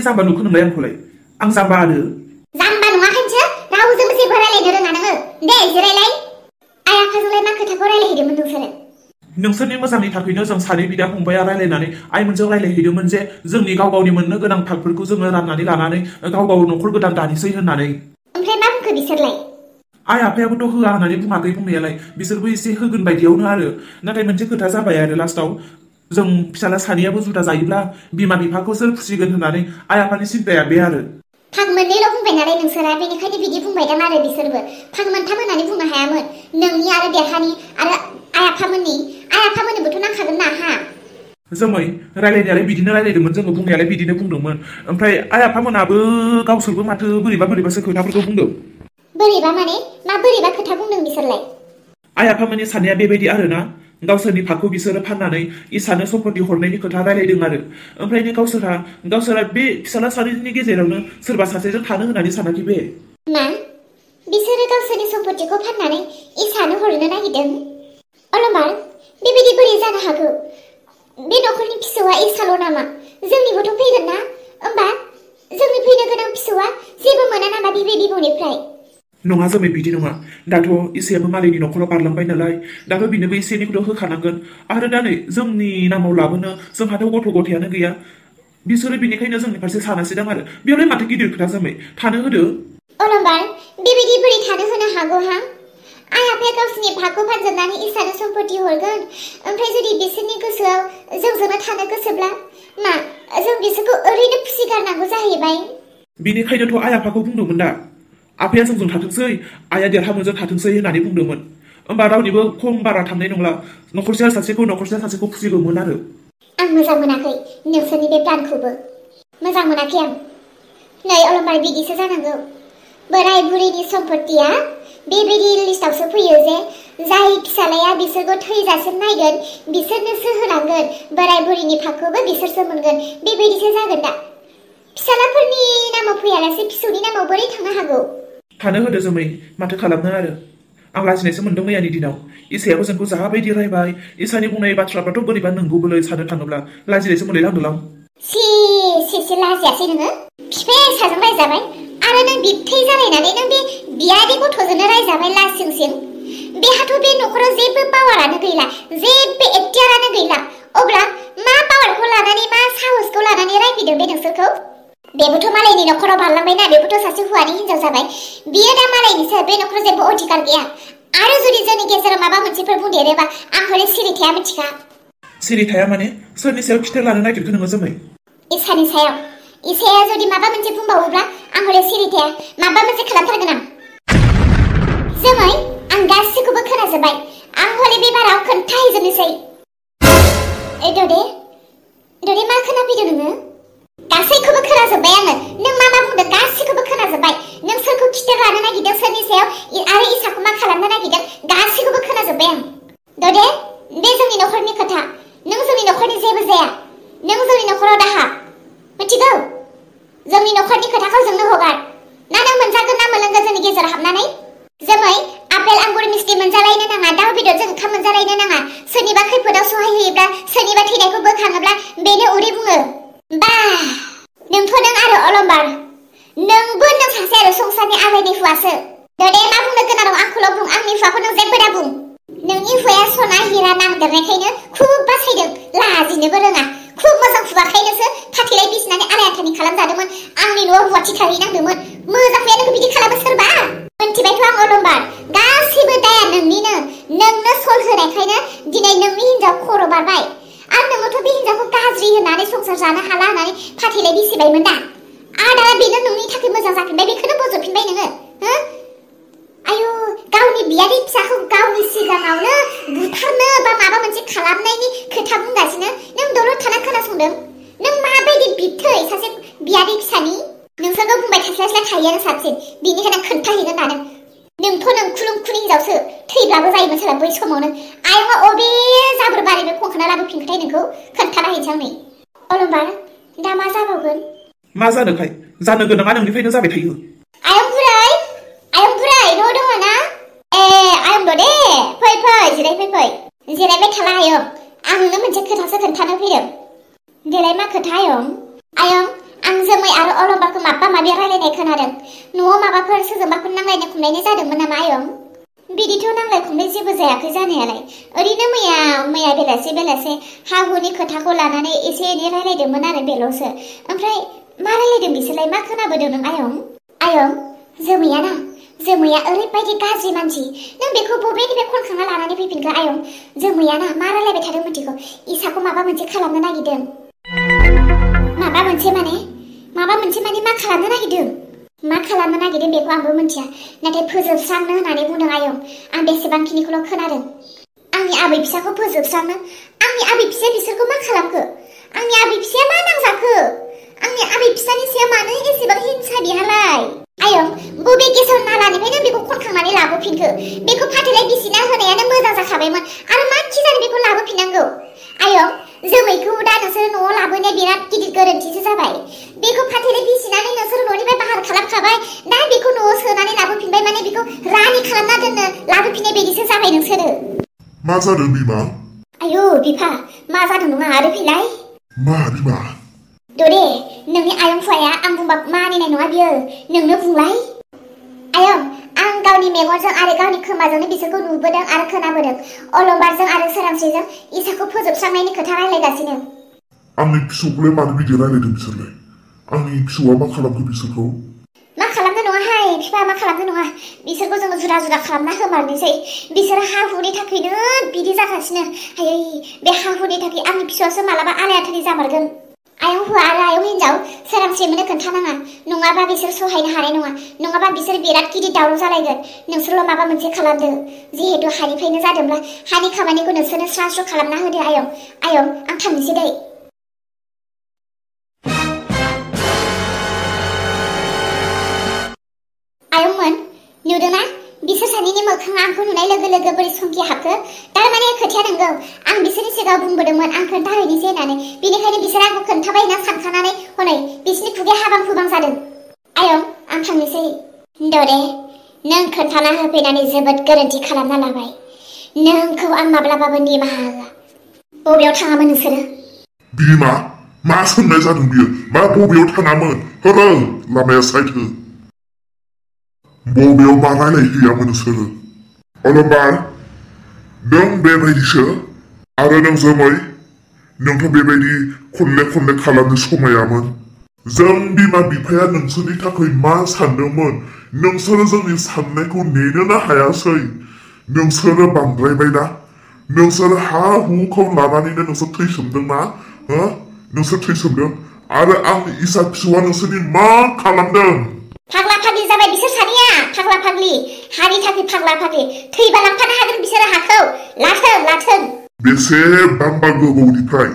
जाम्बा नुखो नोंलाय आंखौलाय आं जाम्बा आरो जाम्बा नङाखायसो रावजोंबो जेबो रायलायनो रोङा नोङो दे जिरायलाय आइ आफाजोंलाय मा खोथाखौ रायलायहैदोंमोन नोंसोरो नोंसोरनि मोजांनि थाखायनो जों सानै बिदा फंबाया रायलायनानै आइमोनजों रायलायहैदोंमोन जे जोंनि गाव गावनि मोननो गोनां भागफोरखौ जोङो राननानै लानानै गाव गाव न'खर गोदान दानोसै होननानै ओमफ्राय मा बुंखो बिसोरलाय आइ आफायाबोथ' होआ होननानै बुङाखै बुंनायालाय बिसोरबो एसे होगोन बायदियावनो आरो नाथाय मोनसे खोथा जाबाय आरो लास्टाव जों फिसाला सानैयाबो जुदा जायोब्ला बिमा बिफाखौ सोर फुसिगोन होननानै आइ आफानि सिन्ताया बे आरो भाग मोननैल' बुंबाय नालाय नोंसोरा बेनिखायनो बिदि बुंबायदां आरो बिसोरबो भाग मोनथाम होननानै बुंनो हायामोन नोंनि आरो देरहानि आरो आइ आफामोननोबोथ' नांखागोन ना हा जोमै रायलायनायालाय बिदिनो रायलायदोंमोन जोङो बुंनायालाय बिदिनो बुंदोंमोन ओमफ्राय आइ आफामोनाबो गावसोरबो माथो बोरैबासो खोथाफोरखौ बुंदों बोरैबा माने मा बोरैबा खोथा बुंदों बिसोरलाय आइ आफामोननि साननाया बेबायदि आरोना गावसोरनि भागखौ बिसोरो फाननानै इसानो सम्पति हरनायनि खोथा रायलायदों आरो ओमफ्रायनो गावसोरा बे फिसाला सानैनि गेजेरावनो सोरबा सासेजों थानो होननानै सानाखै बे मा बिसोरो गावसोरनि सम्पतिखौ फाननानै इसानो हरनो नागिरदों अलमार बेबायदि बोरै जानो हागौ बे न'खरनि फिसौआ इसाल' नामा जोंनिबोथ' फैगोन ना होमबा जोंनि फैनो गोनां फिसौआ जेबो मोना नामा बिबै बिबौनिफ्राय नङा जोमै बिदि नङा दाथ' इसायाबो मालायनि न'खराव बारलांबाय नालाय दाथ' बिनोबो एसे एनैखौथ' होखानांगोन आरो दा नै जोंनि नामाव लाबोनो जोंहाथ' गथ' गथायानो गैया बिसोरो बिनिखायनो जोंनि फारसे सानासैदां आरो बेयावलाय माथो गिदिर खोथा जोमै थानो होदो अलम्बार बेबायदि बोरै थानो होनो हागौ हा आइ आफाया गावसिनि भागखौ फानजोबनानै इसानो सम्पति हरगोन ओमफ्राय जुदि बिसोरनि गोसोआव जोंजोंनो थानो गोसोब्ला मा जों बिसोरखौ ओरैनो फुसिगारनांगौ जाहैबाय बिनिखायनोथ' आइ आफाखौ बुंदोंमोन दा आफाया जोंजों थाथोंसै आइया देरहामोजों थाथोंसै होननानै बुंदोंमोन होमबा रावनिबो खम बारा थांनाय नंला न'खरसेया सासेखौ फुसिगौमोन आरो आं मोजां मोनाखै नोंसोरनि बे प्लानखौबो मोजां मोनाखै आं नै अलम्बार बिदिसो जानांगौ बोराय बुरैनि सम्पतिया बेबायदि लिस्टावसो फैयो जे जाय फिसालाया बिसोरखौ थैजासिम नायगोन बिसोरनोसो होनांगोन बोराय बुरैनि भागखौबो बिसोरसो मोनगोन बेबायदिसो जागोन दा फिसालाफोरनि नामाव फैयालासे फिसौनि नामाव बोरै थांनो हागौ थानो होदो जोमै माथो खालामनो आरो आं लाजिनायसो मोनदों मैयानि दिनाव इसायाबो जोंखौ जाबायदि रायबाय इसानि बुंनाय बाथ्राफ्राथ' बोरैबा नंगौबोलै साननो थाङोब्ला लाजिनायसो मोनलायलांदोंलां से लाजियासै नोङो बिफाया इसाजों रायजाबाय आरो नों बिबथै जालायनानै नों बे बियादै गथ'जोंनो रायजाबाय लासिंसिं बेहाथ' बे न'खराव जेबो पावारानो गैला जेबो एक्टियारानो गैला अब्ला मा पावारखौ लानानै मा साहसखौ लानानै रायफैदों बे नोंसोरखौ बेबोथ' मालायनि न'खराव बारलांबायना बेबोथ' सासे हौवानि हिनजाव जाबाय बियो दा मालायनिसो बे न'खराव जेबो अधिकार गैया आरो जुदि जोंनि गेजेराव माबा मोनसेफोर बुंदेरोबा आं हले सिरि थाया मिथिखा सिरि थाया माने सोरनि सायाव खिथेर लानो नागिरखो नोङो जोमै इसानि सायाव इसाया जुदि माबा मोनसे बुंबावोब्ला आं हले सिरि थाया माबा मोनसे खालामथारगोन आं जोमै आं गासिखौबो खोनाजोब्बाय आं हले बे बाराव खोन्थाहैजोबनोसै दे मा खोनाफैदों नोङो गासैखौबो खोनाजोब्बाय आङो नों मा बुंदों गासैखौबो खोनाजोब्बाय नों सोरखौ खिथेर लानो नागिरदों सोरनि सायाव आरो इसाखौ मा खालामनो नागिरदों गासैखौबो खोनाजोब्बाय आं दे बे जोंनि न'खरनि खोथा नों जोंनि न'खरनि जेबो जाया नों जोंनि न'खराव दाहा मिथिगौ जोंनि न'खरनि खोथाखौ जोंनो हगार ना नों मोनजागोन ना मोनलोंगोन जोंनि गेजेराव हाबनानै जोमै आपेल आंगुर मिस्टि मोनजालायनो नाङा दाउ बेदरजों ओंखाम मोनजालायनो नाङा सोरनिबा खैफोदाव सहाय होयोब्ला सोरनिबा थैनायखौ बोखाङोब्ला बेनो उदै बुङो बा नोंथ' नों आरो अलम्बार नोंबो नों सासे आरो संसारनि आलायनाय हुवासो दे मा बुंनो गोनां दं आंखौल' बुं आंनि हुवाखौ नों जेबो दा बुं नोंनि हुवाया सना हिरा नांदेरनायखायनो खुब बासायदों लाजिनोबो रोङा खुब मोजां हुवाखायनोसो फाथैलाय बिसिनानै आलाय आथानि खालामजादोंमोन आंनि न'आव रुवाथि थाहैनांदोंमोन मोजां हुवाया नोंखौ बिदि खालामो सोरबा मोनथिबायथ' आं अलम्बार गासैबो दाया नोंनो सल होनायखायनो दिनै नोंनि हिनजाव खर' बारबाय आरो नोङोथ' बे हिनजावखौ गाज्रि होननानै संसार जानो हाला होननानै फाथैलाय बिसिबायमोन दा आरो दा बेनो नोंनि थाखाय मोजां जाफिनबाय बेखौनो बजबफिनबाय नोङो हो आयु गावनि बियादै फिसाखौ गावनि सिगाङावनो बुथारनो बा माबा मोनसे खालामनायनि खोथा बुंगासिनो नों दलद थाना खोनासंदों नों माबायदि बिबथै सासे बियादै फिसानि नोंसोरखौ बुंबाय थास्लायस्लाय थायोआनो साबसिन बिनिखायनो खोन्थाहैगोन दानो नोंथ' नों खुलुम हिनजावसो थैब्लाबो जायोमोन सोरबा बै समावनो आयंआ अबे जाबोर बारिनिफ्राय खनखाना लाबोफिनखोथाय नोंखौ खोन्थाना हैनोसै आं नै अलम्बार दा मा जाबावगोन मा जानोखाय जानो गोनाङा नोंनिफ्रायनो जाबाय थायो आयं बुरै न' दङ ना आयं दे फै जिरायबाय थाला आयं आं नोंनो मोनसे खोथासो खोन्थानो फैदों देलाय मा खोथा आयं आं जोमै आरो अलंबारखौ माबा माबि रायलायनाय खोनादों न'आव माबाफोर सोरजोंबाफोर नांलायनाय खमलायनाय जादोंमोन नामा आयं बिदिथ' नांलाय खमलाय जेबो जायाखै जानायालाय ओरैनो मैया बेलासे हा हुनि खोथाखौ लानानै एसे एनै रायलायदोंमोन आरो बेल'सो ओमफ्राय मा रायलायदों बिसोरलाय मा खोनाबोदों नों आयं जोमैया ओरैबायदि गाज्रि मानसि नों बेखौ बबेनिफ्राय खनखांना लानानै फैफिनखो आयं जोमैया ना मा रायलायबाय थादों मिथिगौ इसाखौ माबा मोनसे खालामनो नागिरदों माबा मोनसे माने मा खालामनो नागिरदों बेखौ आंबो मिथिया नाथाय फोजोबस्रांनो होननानै बुंदों आयं आं बेसेबांखिनिखौल' खोनादों आंनि आबै फिसाखौ फोजोबस्रांनो आंनि आबै फिसाया बिसोरखौ मा खालामखो आंनि आबै फिसाया मा नांजाखो आंनि आबै फिसानि सायाव मानो एसेबां हिंसा बिहालाय आयं बबे गेसाव नालानिफ्रायनो बेखौ खनखांनानै लाबोफिनखो बेखौ फाथैलाय बिसिना होनायानो मोजां जाखाबायमोन आरो मा खि जानो बेखौ लाबोफिननांगौ आयं जोमैखौ दा नोंसोर न'आव लाबोनाया बिराद गिदिर गोरोन्थिसो जाबाय बेखौ फाथैलाय बिसिनानै नोंसोर न'निफ्राय बाहार खालामखाबाय दा बेखौ न'आव सोनानै लाबोफिनबाय माने बेखौ रानि खालामना दोननो लाबोफिननाय बायदिसो जाबाय नोंसोरो मा जादों बिमा आयौ बिफा मा जादों नङा आरो फैलाय मा बिमा दे नोंनि आयं फुवाया आं बुंबा मानिनाय नङा बियो नोंनो बुंलाय आयं आं गावनि मेगनजों आरो गावनि खोमाजोंनो बिसोरखौ नुबोदों आरो खोनाबोदों अलंबारजों आरो सोरांस्रिजों इसाखौ फोजोबस्रांनायनि खोथा रायलायगासिनो आंनि फिसौखौलाय मानो बिदि रायलायदों बिसोरलाय आंनि फिसौआ मा खालामखो बिसोरखौ मा खालामनो नङाहाय बिफा मा खालामनो नङा बिसोरखौ जोङो जुदा खालामना होमारनोसै बिसोर हा हुनि थाखायनो बिदि जागासिनो आयै बे हा हुनि थाखाय आंनि फिसौआसो मालाबा आलाय-आथानि जामारगोन आयं हौवा आरो आयं हिनजाव सोरांस्रिमोननो खोन्थानाङा नङाबा बिसोर सहायनो हानाय नङा नङाबा बिसोर बिराद गिदिर दावराव जालायगोन नोंसोरल' माबा मोनसे खालामदो जिहेतु हानिफ्रायनो जादोंब्ला हानि खामानिखौ नोंसोरनो स्रा खालामना होदो आयं आं थांनोसै दै आयंमोन नुदोंना बिसोर सानैनि मोखाङा आंखौ नुनाय लोगो लोगो बोरै संखि हाबखो थारमाने खोथाया नंगौ आं बिसोरनि सिगाङाव बुंबोदोंमोन आं खोन्थाहैनोसै होननानै बेनिखायनो बिसोर आंखौ खोन्थाबाय होनना सानखानानै हनै बिसोरनि खुगाया हाबां जादों आयं आं थांनोसै दे नों खोन्थाना होफैनानै जोबोद गोरोन्थि खालामना लाबाय नोंखौ आं माब्लाबाबो निमाहा होआ बबेयाव थाङामोन नोंसोरो बिमा मा सोंनाय जादों बियो मा बबेयाव थाङामोन हो लामाया साइड हो बबेयाव मा रायलायहैयामोन नोंसोरो अलंबार नों बेबायदिसो आरो नों जोमै नोंथ' बेबायदि खनले खालामनो समायामोन जों बिमा बिफाया नोंसोरनि थाखाय मा सानदोंमोन नोंसोरो जोंनि साननायखौ नेनोनो हायासै नोंसोरो बांद्रायबायना नोंसोर हा हुखौ लानानैनो नोंसोर थैसोमदोंना नोंसोर थैसोमदों आरो आंनि इसा फिसौआ नोंसोरनि मा खालामदों फाग्ला फाग्लि जाबाय बिसोर सानैया फाग्ला फाग्लि हानि थाखाय फाग्ला फाग्लि थैबा लांफानो हागोन बिसोरो हाखौ लाथों बेसेबांबा गोबावनिफ्राय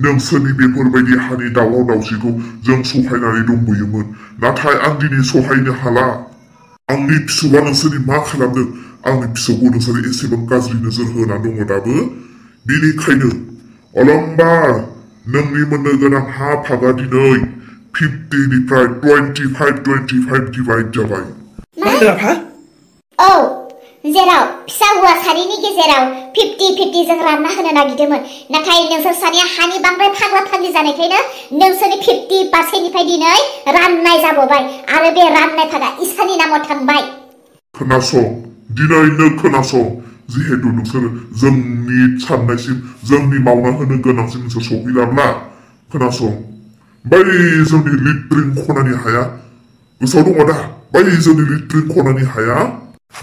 नोंसोरनि बेफोरबायदि हानि दावराव दावसिखौ जों सहायनानै दंबोयोमोन नाथाय आं दिनै सहायनो हाला आंनि फिसौआ नोंसोरनि मा खालामदों आंनि फिसौखौ नोंसोरो एसेबां गाज्रि नोजोर होना दङ दाबो बेनिखायनो अलंबार नोंनि मोननो गोनां हा भागा दिनै 50निफ्राय 25 डिभाइड जाबाय मा होनदों आफा औ जेराव फिसा हौवा सानैनि गेजेराव 50 जों रानना होनो नागिरदोंमोन नाथाय नोंसोर सानैया हानि बांद्राय फाग्ला फाग्लि जानायखायनो नोंसोरनि 50%निफ्राय दिनै राननाय जाबोबाय आरो बे राननाय भागा इसानि नामाव थांबाय खोनासं दिनैनो खोनासं जिहेतु नोंसोर जोंनि साननायसिम जोंनि मावना होनो गोनांसिम नोंसोर सौहैलाब्ला खोनासं बै जोंनि लिट्रिं खनानि हाया गोसोआव दङ दा बै जोंनि लिट्रिं खनानि हाया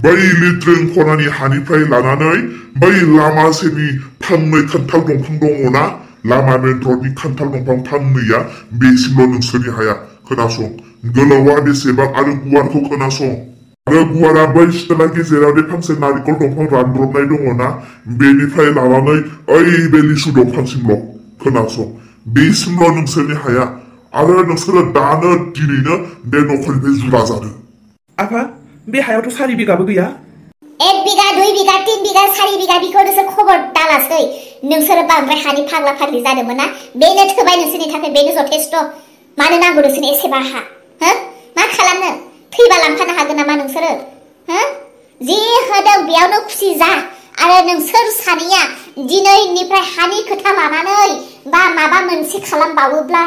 बै लिट्रिं खनानि हानिफ्राय लानानै बै लामा सेरनि फांनै खान्थाल दंफां दङना लामा मेन रडनि खान्थाल दंफां फांनैया बेसिमल' नोंसोरनि हाया खोनासं गोलावा बेसेबां आरो गुवारखौ खोनासं आरो गुवारा बै सिथला गेजेराव बे फांसे नारिखल दंफां रानब्रबनाय दङना बेनिफ्राय लानानै ओइ बे लिसु दंफांसिमल' खोनासं बेसिमल' नोंसोरनि हाया आरो नोंसोरो दानो दिनैनो बे न'खरनिफ्राय जुदा जादों आफा बे हायावथ' 4 बिगाबो गैया 1 बिगा 2 बिगा 3 बिगा 4 बिगा बिखौ नोंसोर खबर दालासै नोंसोरो बांद्राय हानि फाग्ला फाग्लि जादोंमोन ना बेनो थोबाय नोंसोरनि थाखाय बेनो जथेस्थ मानो नांगौ नोंसोरनो एसेबा हा मा खालामनो थैबा लांफानो हागोन नामा नोंसोरो जि होदों बेयावनो खुसि जा आरो नोंसोर सानैया दिनैनिफ्राय हानि खोथा लानानै बा माबा मोनसे खालामबावोब्ला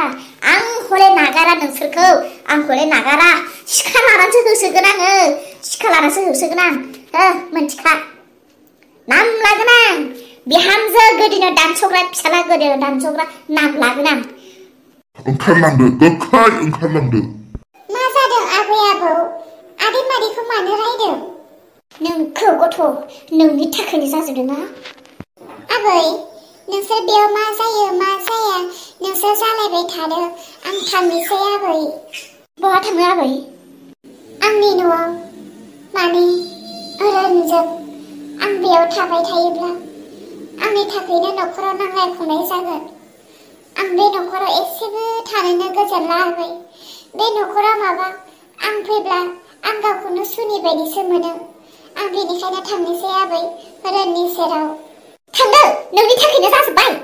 आं हले नागारा नोंसोरखौ आं हले नागारा सिखा लानानैसो होसोगोन आङो सिखा लानानैसो होसोगोन आं मोनथिखा नाम लागोन आं बिहामजो गोदोनो दानसग्रा फिसाला गोदोनो दानसग्रा नाम लागोन आं ओंखारलांदो गोख्रै ओंखारलांदो मा जादों आबै आबौ आदै मादैखौ मानो रायदों नोंखौ गथ' नोंनि थाखायनो जाजोबदों ना आबै नोंसोर बेयाव मा जायो मा जाया नोंसोर जालायबाय थादो आं थांनोसै आबै बहा थाङो आबै आंनि न'आव माने ओरैनोजों आं बेयाव थाबाय थायोब्ला आंनि थाखायनो न'खराव नांलाय खमलाय जागोन आं बे न'खराव एसेबो थानोनो गोजोनला आबै बे न'खराव माबा आं फैब्ला आं गावखौनो सुनि बायदिसो मोनो आं बेनिखायनो थांनोसै आबै रोननि सेराव थांदो नोंनि थाखायनो जाजोब्बाय